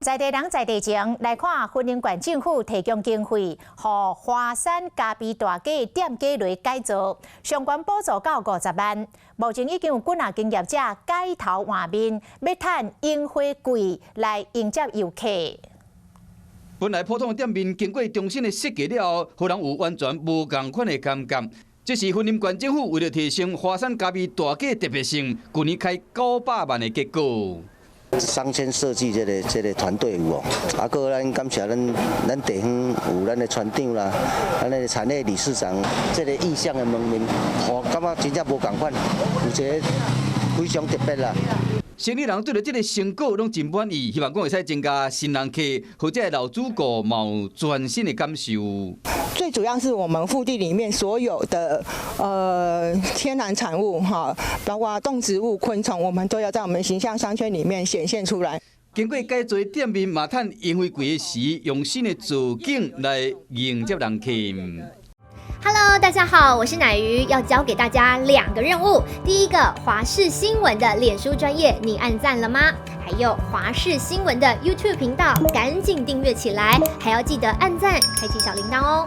在地人在地情，來看雲林縣政府提供經費，予華山咖啡大街店家來改造，相關補助到50萬。目前已經有幾若間業者改頭換面，欲趁櫻花季來迎接遊客。本來普通的店面，經過重新的設計了後，予人有完全無仝款的感覺。這是雲林縣政府為了提升華山咖啡大街特別性，舊年開900萬的結果。商圈設計這個團隊有哦，啊，閣咱感謝咱地方有咱的村長啦，咱的產業理事長，這個意向的門面，予感覺真正無仝款，有一個非常特別啦。生理人對著這個成果攏真滿意，希望講會使增加新人客，或者老主顧嘛有全新的感受。最主要是我們腹地裡面所有的天然產物哈，包括動植物、昆蟲，我們都要在我們形象商圈裡面顯現出來。經過改造店面，嘛趁櫻花季的時，用新的造景來迎接人客。 Hello，大家好，我是乃瑜，要交給大家兩個任務。第一個，華視新聞的臉書專頁，你按讚了嗎？還有華視新聞的 YouTube 頻道，趕緊訂閱起來，還要記得按讚，開啟小鈴鐺哦。